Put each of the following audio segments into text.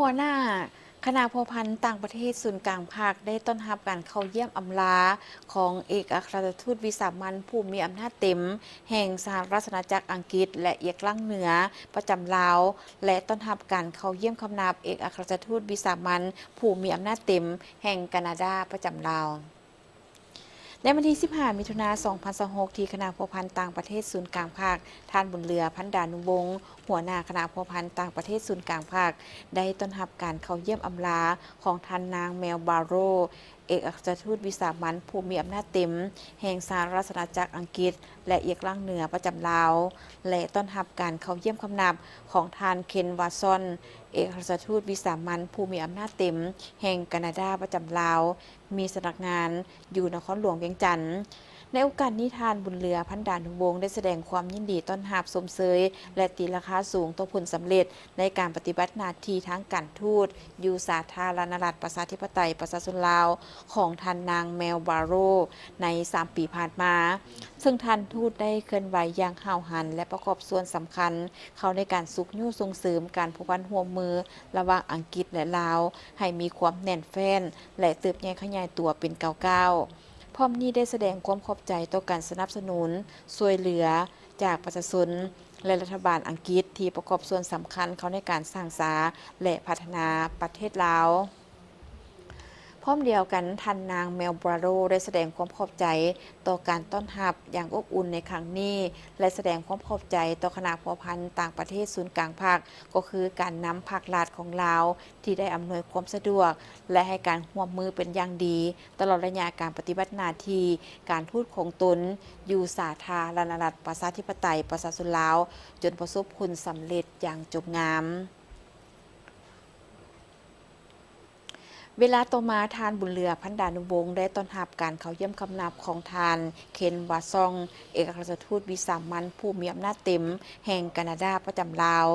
ຫົວໜ້າຄະນະພົວພັນຕ່າງປະເທດສູນກາງພັກ ໄດ້ຕ້ອນຮັບການເຂົ້າຢ້ຽມອຳລາຂອງເອກອັກຄະລັດຖະທູດວິສາມັນຜູ້ມີອຳນາດເຕັມແຫ່ງສະຫະລັດອານາຈັກອັງກິດ ແລະ ເອກລັກເໜືອປະຈຳລາວ ແລະ ຕ້ອນຮັບການເຂົ້າຢ້ຽມຄຳນັບເອກອັກຄະລັດຖະທູດວິສາມັນຜູ້ມີອຳນາດເຕັມແຫ່ງການາດາປະຈຳລາວ. ໃນວັນທີສິບຫ້າ ມິຖຸນາ ສອງພັນຊາວຫົກ ທີ່ຄະນະພົວພັນຕ່າງປະເທດສູນກາງພັກ, ທ່ານ ບຸນເຫຼືອ ພັນດານຸວົງ ຫົວໜ້າຄະນະພົວພັນຕ່າງປະເທດສູນກາງພັກ ໄດ້ຕ້ອນຮັບການເຂົ້າຢ້ຽມອຳລາຂອງທ່ານນາງ ແມວ ບາໂຣ ເອກອັກຄະລັດຖະທູດວິສາມັນຜູ້ມີອຳນາດເຕັມແຫ່ງສະຫະລັດອານາຈັກອັງກິດ ແລະ ເອກລັກເໜືອປະຈຳລາວ ແລະ ຕ້ອນຮັບການເຂົ້າຢ້ຽມຄຳນັບຂອງທ່ານ ເຄນ ວາຊອນ ເອກອັກຄະລັດຖະທູດວິສາມັນຜູ້ມີອຳນາດເຕັມແຫ່ງການາດາປະຈຳລາວ ມີສຳນັກງານຢູ່ນະຄອນຫຼວງວຽງຈັນ. ໃນໂອກາດນີ້, ທ່ານ ບຸນເຫຼືອ ພັນດານຸວົງ ໄດ້ສະແດງຄວາມຍິນດີຕ້ອນຮັບຊົມເຊີຍ ແລະ ຕີລາຄາສູງຕໍ່ຜົນສຳເລັດໃນການປະຕິບັດໜ້າທີ່ທາງການທູດຢູ່ສາທາລະນະລັດ ປະຊາທິປະໄຕ ປະຊາຊົນລາວ ຂອງທ່ານນາງ ແມວ ບາໂຣ ໃນສາມປີຜ່ານມາ, ເຊິ່ງທ່ານທູດໄດ້ເຄື່ອນໄຫວຢ່າງຫ້າວຫັນ ແລະ ປະກອບສ່ວນສຳຄັນເຂົ້າໃນການຊຸກຍູ້ສົ່ງເສີມການພົວພັນຮ່ວມມືລະຫວ່າງອັງກິດ ແລະ ລາວ ໃຫ້ມີຄວາມແໜ້ນແຟ້ນ ແລະ ເຕີບໃຫຍ່ຂະຫຍາຍຕົວເປັນກ້າວໆ. ພ້ອມນີ້ໄດ້ສະແດງຄວາມຂອບໃຈຕໍ່ການສະໜັບສະໜູນຊ່ວຍເຫຼືອຈາກປະຊາຊົນ ແລະ ລັດຖະບານອັງກິດ ທີ່ປະກອບສ່ວນສຳຄັນເຂົ້າໃນການສ້າງສາ ແລະ ພັດທະນາປະເທດລາວ. ພ້ອມດຽວກັນ, ທ່ານນາງ ແມວ ບາໂຣ ໄດ້ສະແດງຄວາມຂອບໃຈຕໍ່ການຕ້ອນຮັບຢ່າງອົບອຸ່ນໃນຄັ້ງນີ້ ແລະ ສະແດງຄວາມຂອບໃຈຕໍ່ຄະນະພົວພັນຕ່າງປະເທດສູນກາງພັກ, ກໍຄືການນຳພັກລັດຂອງລາວ ທີ່ໄດ້ອຳນວຍຄວາມສະດວກ ແລະ ໃຫ້ການຮ່ວມມືເປັນຢ່າງດີ ຕະຫຼອດໄລຍະການປະຕິບັດໜ້າທີ່ການທູດຂອງຕົນຢູ່ສາທາລະນະລັດ ປະຊາທິປະໄຕ ປະຊາຊົນລາວ ຈົນປະສົບຜົນສຳເລັດຢ່າງຈົບງາມ. ເວລາຕໍ່ມາ, ທ່ານ ບຸນເຫຼືອ ພັນດານຸວົງ ໄດ້ຕ້ອນຮັບການເຂົ້າຢ້ຽມຄຳນັບຂອງທ່ານ ເຄນ ວາຊອງ ເອກອັກຄະລັດຖະທູດວິສາມັນຜູ້ມີອຳນາດເຕັມແຫ່ງການາດາປະຈຳລາວ.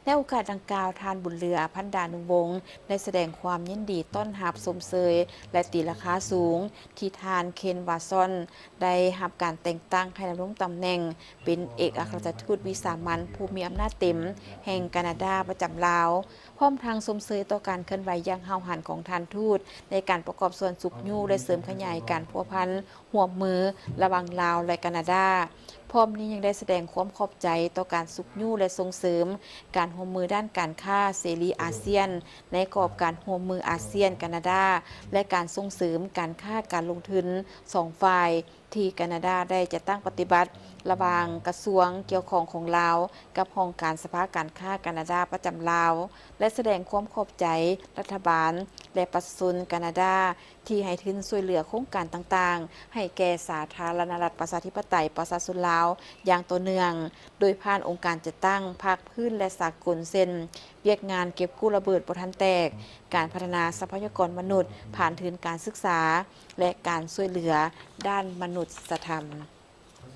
ໃນໂອກາດດັ່ງກ່າວ, ທ່ານ ບຸນເຫຼືອ ພັນດານຸວົງ ໄດ້ສະແດງຄວາມຍິນດີຕ້ອນຮັບຊົມເຊີຍ ແລະ ຕີລາຄາສູງ ທີ່ທ່ານ ເຄນ ວາຊອນ ໄດ້ຮັບການແຕ່ງຕັ້ງໃຫ້ດຳລົງຕຳແໜ່ງເປັນເອກອັກຄະລັດຖະທູດວິສາມັນຜູ້ມີອຳນາດເຕັມແຫ່ງການາດາປະຈຳລາວ, ພ້ອມທັງຊົມເຊີຍຕໍ່ການເຄື່ອນໄຫວຢ່າງຫ້າວຫັນຂອງທ່ານທູດ ໃນການປະກອບສ່ວນຊຸກຍູ້ ແລະ ເສີມຂະຫຍາຍການພົວພັນຮ່ວມມືລະຫວ່າງລາວ ແລະ ການາດາ. ພ້ອມນີ້ຍັງໄດ້ສະແດງຄວາມຂອບໃຈຕໍ່ການຊຸກຍູ້ ແລະ ສົ່ງເສີມການຮ່ວມມືດ້ານການຄ້າເສລີອາຊຽນ ໃນກອບການຮ່ວມມືອາຊຽນ-ການາດາ ແລະ ການສົ່ງເສີມການຄ້າການລົງທຶນສອງຝ່າຍ ທີ່ການາດາໄດ້ຈັດຕັ້ງປະຕິບັດລະຫວ່າງກະຊວງກ່ຽວຂ້ອງຂອງລາວກັບຫ້ອງການສະພາການຄ້າການາດາປະຈຳລາວ ແລະ ສະແດງຄວາມຂອບໃຈລັດຖະບານ ແລະ ປະຊາຊົນການາດາ ທີ່ໃຫ້ທຶນຊ່ວຍເຫຼືອໂຄງການຕ່າງໆ ໃຫ້ແກ່ສາທາລະນະລັດ ປະຊາທິປະໄຕ ປະຊາຊົນລາວຢ່າງຕໍ່ເນື່ອງ, ໂດຍຜ່ານອົງການຈັດຕັ້ງພາກພື້ນ ແລະ ສາກົນ ເຊັ່ນ ວຽກງານເກັບກູ້ລະເບີດບໍ່ທັນແຕກ, ການພັດທະນາຊັບພະຍາກອນມະນຸດຜ່ານທຶນການສຶກສາ ແລະ ການຊ່ວຍເຫຼືອດ້ານມະນຸດສະທຳ.